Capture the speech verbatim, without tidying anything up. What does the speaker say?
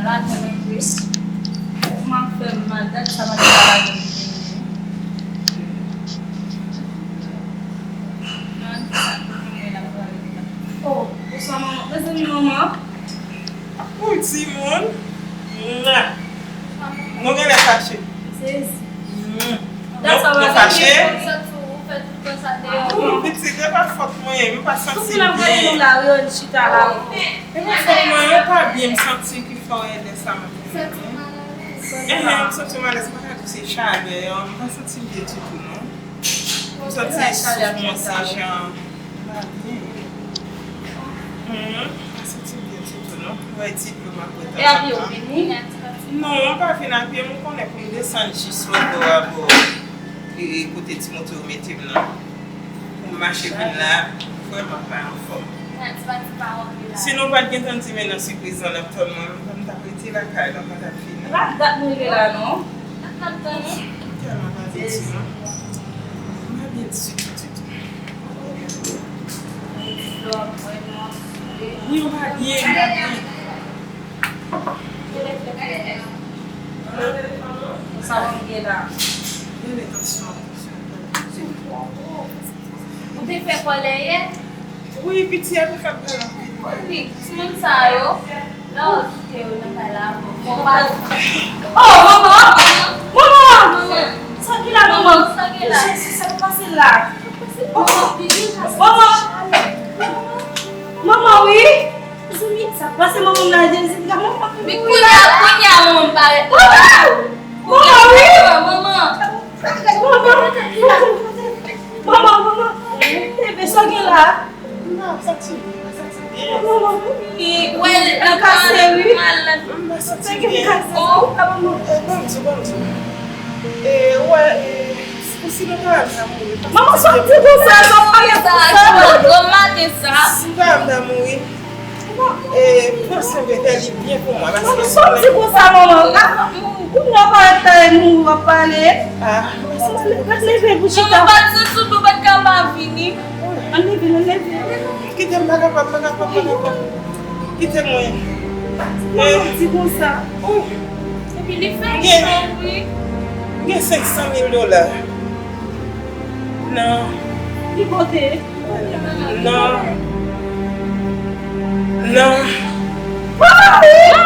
Lajan nan pòch. Kòman fè m mal dat sa madanm pa lajan m vini. Nan sa pou mwen la pale la. Oh, bonswa manman. Mezanmi manman. Pou timoun. Mwa. Nou genlè fache. Sezi. Mm. Nou, nou fache. Ou fè tout tan sa deyò. Wi, pitit, e pa fòt mwen, m pa santi m byen. Sou la, nou la, wi, chita la. E pa fòt mwen, yo pa byen, m santi ki fè w lè sa maten. Santi w malèz. Enhen, m santi m alèz, m pa ka di w se chalè an, m pa santi m byen ditou, non. M santi souf mwen se jan, m pa byen. Humm, m pa santi m byen ditou, non. M wè ti dlo m ap bwè tanzantan. E a pye w vini? Non, m pa vin a pye, m konnen pou m desann jis lòtbò a bò, e, e, kote ti moto yo mete m nan. Pou m mache vin la, vrèman pa anfòm. Sinon, w pa t gentan di men nan sipriz lan n ap tann mwen, m t ap rete lakay la, m pa t ap vini. La dat nou rive la, non? M tèlman pa byen ditou, non. M pa byen ditou, ditou. Wi, m pa byen, m pa byen. Sa w gen la? Rele tansyon an. Ou te fè kòlè yè? Wi, piti a te fè m pale anpil. Wi, timoun sa yo, lè w kite yo nan kay la, bon, pa. Oh, manman! Manman! Sa ki la, manman? Sa ki la? Jezi, sa k pase la? Oh, manman! Manman, wi! Mezanmi, sa k pase manman m la, Jezi, gade manman m. Men kounye a, kounye a, manman m parèt la. Manman! Manman, wi! Manman! Manman! Manman, manman! Bebe, sa w gen la? Non, m santi m byen, m santi m byen. Manman, wi. Wè l kase, wi. M santi m byen. Sa gen kase, sa, manman. Eh, ban m di w, ban m di w. Eh, wè, eh, Ou sinon ta al nan mouri. Manman, sa w di konsa, sa w pale konsa? Granm maten sa. Si m ta al nan mouri. E, panse m te fè li byen pou mwen, paske manman, sa w di konsa, manman? Ah, kounye a w parèt la, e nou w ap pale. Ah, manman, leve pou chita. Manman, pa t santi w, nou pa t ka pa vini. Ann leve, ann leve. Kite m, m pa kapab, m pa kapab, m pa kapab. Kite mwen. Manman, di konsa. Wi. Epi li fè cho, wi. M gen senk san mil dola. Non. Ki kote? Non. Non. Manman, wi!